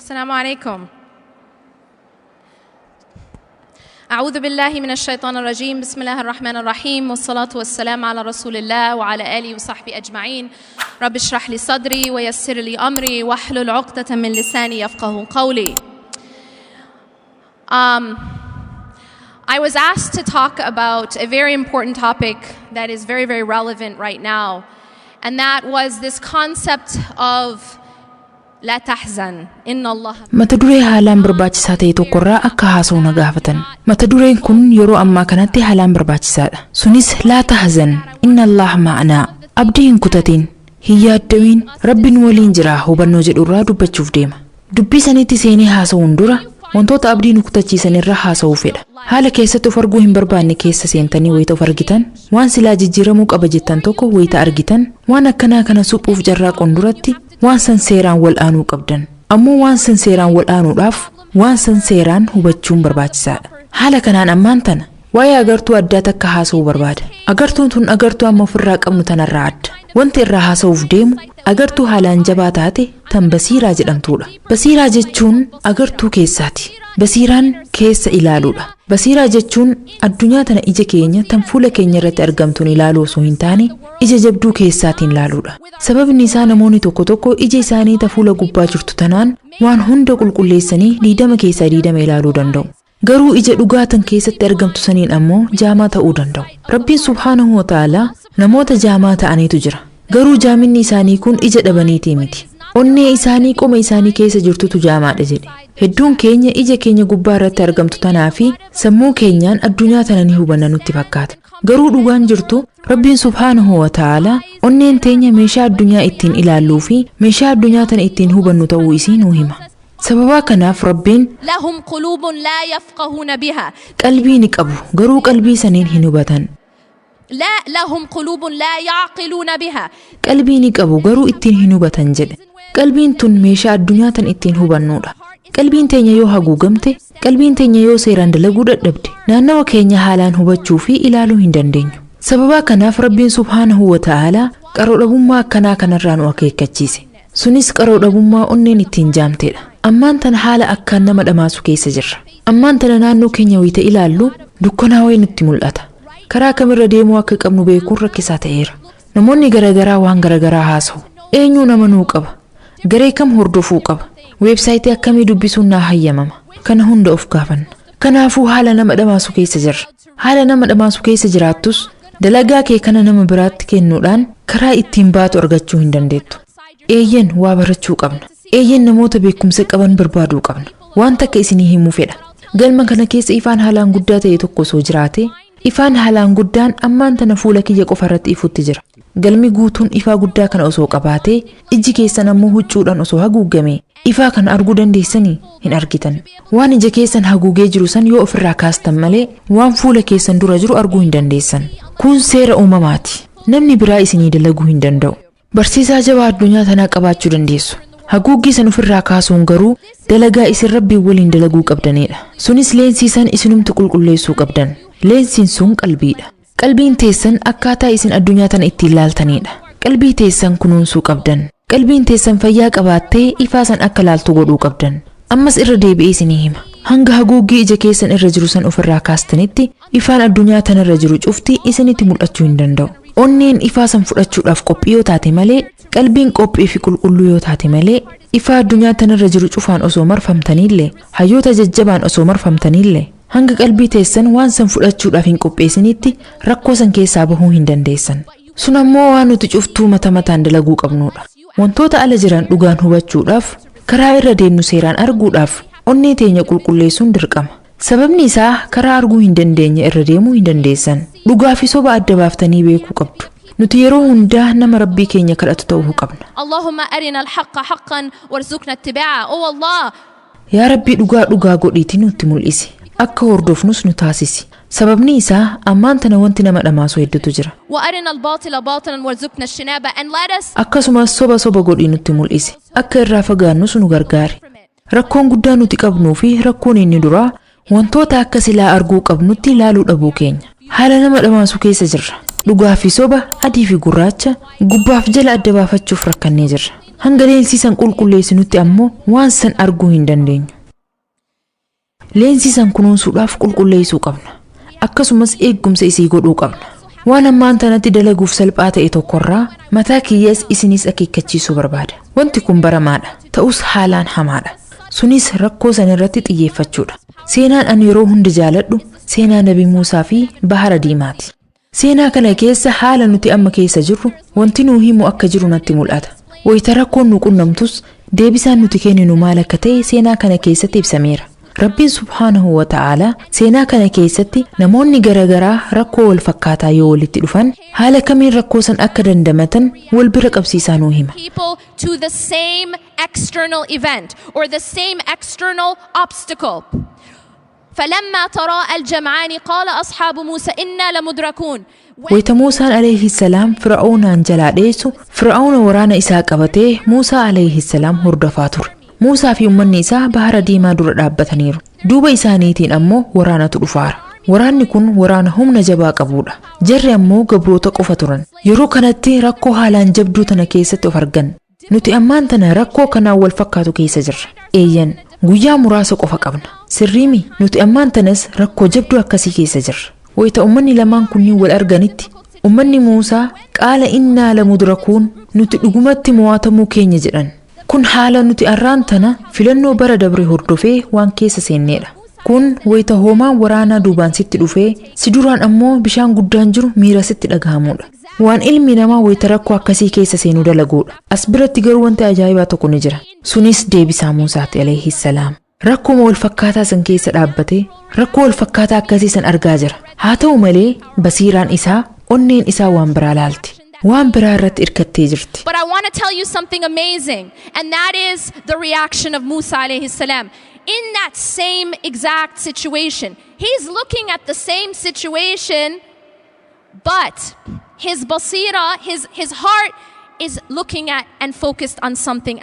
السلام عليكم. أعوذ بالله من الشيطان الرجيم. بسم الله الرحمن الرحيم، والصلاة والسلام على رسول الله وعلى آله وصحبه أجمعين. رب اشرح لي صدري ويسر لي أمري واحلل عقدة من لساني يفقه قولي. I was asked to talk about a very important topic that is very, very relevant right now, and that was this concept of لا تحزن إن الله Mata duree haalaan barbaachisaa ta'e tokkorraa akka haasa'u na gaafatan. Mata dureen kun yeroo ammaa kanatti haalaan barbaachisaadha. Sunis لا تحزن إن الله معنا. Abdii hin kutatin, hin yaaddamiin, Rabbiin waliin jira hubannoo jedhurraa dubbachuuf deema. Dubbii sanitti seenee haasa'uun dura wantoota abdii nu kutachiisan irraa haasa'uu fedha. Haala keessatti of arguu hin barbaanne keessa seentanii wayita of argitan, waan silaa jijjiiramuu qaba jettan tokko wayita argitan, waan akkanaa kana suphuuf carraaquun duratti waan san seeraan wal aanuu qabdan. Ammoo waan san seeraan wal aanuudhaaf waan san seeraan hubachuun barbaachisaadha. Haala kanaan ammaan tana waa'ee agartuu addaa takka haasa'uu barbaada. Agartuun tun agartuu amma ofirraa qabnu tanarraa adda. Wanti irraa haasa'uuf deemu agartuu haalaan jabaa taate tan basiiraa jedhamtuudha. Basiiraa jechuun agartuu keessaati. Basiiraan keessa ilaaluudha. Basiiraa jechuun addunyaa tana ija keenya tan fuula keenya irratti argamtuun ilaaluu osoo hin taane, ija jabduu keessaatiin ilaaluudha. Sababni isaa namoonni tokko tokko ija isaanii ta fuula gubbaa jirtu tanaan waan hunda qulqulleessanii 20 keessaa 20 ilaaluu danda'u. Garuu ija dhugaatan keessatti argamtu saniin ammoo jaamaa ta'uu danda'u. Rabbiin سبحانه وتعالى namoota jaamaa ta'aniitu jira. Garuu jaaminni isaanii kun ija dhabaniitii miti. Onnee isaanii qoma isaanii keessa jirtutu jaamaadha jedhe. Hedduun keenya ija keenya gubbaa irratti argamtu tanaa fi sammuu keenyaan addunyaa tana ni hubanna nutti fakkaata. Garuu dhugaan jirtu Rabbiin سبحانه وتعالى onneen teenya meeshaa addunyaa ittiin ilaalluu fi meeshaa addunyaa tana ittiin hubannu ta'uu isii nuu hima. Sababaa kanaaf Rabbiin لهم قلوب لا يفقهون بها qalbii ni qabu, garuu qalbii saniin hin hubatan. لا، لهم قلوب لا يعقلون بها. Qalbii ni qabu, garuu ittiin hin hubatan jedhe. Qalbiin tun meeshaa addunyaa tan ittiin hubannuudha. Qalbiin teenya yoo haguugamte, qalbiin teenya yoo seeraan dalaguu dadhabde, naannawa keenya haalaan hubachuu fi ilaaluu hin dandeenyu. Sababaa kanaaf Rabbiin سبحانه وتعالى qaroo dhabummaa akkanaa kanarraa nu akeekkachiise. Sunis qaroo dhabummaa onneen ittiin jaamtedha. Ammaan tana haala akkaan nama dhamaasu keessa jirra. Ammaan tana naannoo keenya wayita ilaallu dukkanaa wayii nutti mul'ata. Karaa kamirra deemuu akka qabnu beekuun rakkisaa ta'eera. Namoonni garaagaraa waan garaagaraa haasa'u. Eenyuun amanuu qaba? Garee kam hordofuu qaba? Weebsaayitii akkamii dubbisuun naa hayyamama? Kana hunda of gaafanna. Kanaafuu haala nama dhamaasu keessa jirra. Haala nama dhamaasu keessa jiraattus, dalagaa kee kana nama biraatti kennuudhaan karaa ittiin baatu argachuu hin dandeettu. Eeyyen, waa barachuu qabna. Eeyyen, namoota beekumsa qaban barbaaduu qabna. Waan takka isinii himuu fedha. Galma kana keessa ifaan haalaan guddaa ta'e tokko osoo jiraate, ifaan haalaan guddaan ammaan tana fuula kiyya qofa irratti ifutti jira. Galmi guutuun ifaa guddaa kana osoo qabaatee, ijji keessan ammoo huccuudhaan osoo haguugame, ifaa kana arguu dandeessanii? Hin argitan. Waan ija keessan haguugee jiru san yoo ofirraa kaastan malee, waan fuula keessan dura jiru arguu hin dandeessan. Kun seera uumamaati. Namni biraa isinii dalaguu hin danda'u. Barsiisaa jabaa addunyaa tanaa qabaachuu dandeessu. Haguuggii san ofirraa kaasuun garuu dalagaa isin Rabbiin waliin dalaguu qabdanidha. Sunis leensii san isinumti qulqulleessuu qabdan. Leensiin sun qalbiidha. Qalbiin teessan akkaataa isin addunyaa tana ittiin laaltanidha. Qalbii teessan kunuunsuu qabdan. Qalbiin teessan fayyaa qabaattee ifaa san akka laaltu godhuu qabdan. Ammas irra deebi'ee isinii hima. Hanga haguuggii ija keessan irra jiru san ofirraa kaastanitti, ifaan addunyaa tanarra jiru cufti isinitti mul'achuu hin danda'u. Onneen ifaa san fudhachuudhaaf qophii yoo taate malee, qalbiin qophii fi qulqulluu yoo taate malee, ifaa addunyaa tanarra jiru cufaan osoo marfamtaniillee, hayyoota jajjabaan osoo marfamtaniillee, hanga qalbii teessan waan san fudhachuudhaaf hin qopheessinitti rakkoo san keessaa bahuu hin dandeessan. Sun ammoo waan nuti cuftuu mata mataan dalaguu qabnudha. Wantoota ala jiran dhugaan hubachuudhaaf, karaa irra deemnu seeraan arguudhaaf, onnee teenya qulqulleessuun dirqama. Sababni isaa karaa arguu hin dandeenye irra deemuu hin dandeessan. Dhugaa fi soba adda baaftanii beekuu qabdu. Nuti yeroo hundaa nama Rabbii keenya kadhatu ta'uu qabna. اللهم أرنا الحق حقا وارزقنا اتباعه. Oh Allah, Yaa Rabbii, dhugaa dhugaa godhiitii nutti mul'isi. Akka hordofnus nu taasisi. Sababni isaa ammaan tana wanti nama dhamaasu hedduutu jira. وأرنا الباطل باطلا وارزقنا اجتنابه, and let us Akkasumas soba soba godhii nutti mul'isi. Akka irraa fagaannus nu gargaari. Rakkoon guddaa nuti qabnuu fi rakkoon inni duraa wantoota akka silaa arguu qabnutti ilaaluu dhabuu keenya. Haala nama dhamaasu keessa jirra. Dhugaa fi soba, adii fi gurraacha, gubbaaf jala adda baafachuuf rakkannee jirra. Hanga leensii san qulqulleessinutti ammoo waan san arguu hin dandeenyu. Leensii san kunuunsuudhaaf qulqulleessuu qabna. Akkasumas eeggumsa isii godhuu qabna. Waan ammaan tanatti dalaguuf salphaa ta'e tokkorraa mataa kiyyas isinis akeekkachiisuu barbaada. Wanti kun baramaadha. Ta'us haalaan hamaadha. Sunis rakkoo san irratti xiyyeeffachuudha. Seenaan ani yeroo hunda jaaladhu seenaa Nabi Muusaa fi Bahara Diimaati. Seenaa kana keessa haala nuti amma keessa jirru wanti nuu himu akka jiru natti mul'ata. Wayita rakkoon nu qunnamtus deebisaan nuti kenninu maal akka ta'e seenaa kana keessatti ibsameera. Rabbiin subhaanahu wa ta'aalaa seenaa kana keessatti namoonni garaagaraa rakkoo wal fakkaataa yoo walitti dhufan haala kamiin rakkoo san akka dandamatan wal bira qabsiisaa nuu hima. People to the same external event or the same external obstacle. فلما تراءى الجمعان قال أصحاب موسى إنا لمدركون. Wayita Muusaan alayhi salaam Fir'aawnaan jalaa dheessu, Fir'aawna waraana isaa qabatee Muusaa alayhi salaam hordofaa ture. Muusaa fi uummanni isaa Bahara Diimaa dura dhaabbataniiru. Duuba isaaniitiin ammoo waraanatu dhufaara. Waraanni kun waraana humna jabaa qabudha. Jarri ammoo gabroota qofa turan. Yeroo kanatti rakkoo haalaan jabduu tana keessatti of argan. Nuti ammaan tana rakkoo kanaan wal fakkaatu keessa jirra. Eeyyan, guyyaa muraasa qofa qabna. Sirriimi, nuti ammaan tanas rakkoo jabduu akkasii keessa jirra. Wayita uummanni lamaan kunniin wal arganitti, uummanni Muusaa قال إنا لمدركون, nuti dhugumatti mo'atamuu keenya jedhan. Kun haala nuti arraan tana filannoo bara dabre hordofee waan keessa seenneedha. Kun wayita hoomaan waraanaa duubaan sitti dhufee si duraan ammoo bishaan guddaan jiru miira sitti dhagahamudha. Waan ilmi namaa wayita rakkoo akkasii keessa seenuu dalaguudha. As biratti garuu wanti ajaa'ibaa tokko ni jira. Sunis deebisaa Muusaati alayhi salaam. Rakkuma wal fakkaataa san keessa dhaabbatee rakkoo wal fakkaataa akkasii san argaa jira. Haa ta'u malee, basiiraan isaa, onneen isaa waan biraa laalti. Waan biraa irratti irkattee jirti. But I want to tell you something amazing, and that is the reaction of Musa alayhi salam. In that same exact situation, he's looking at the same situation, but his basira, his heart is looking at and focused on something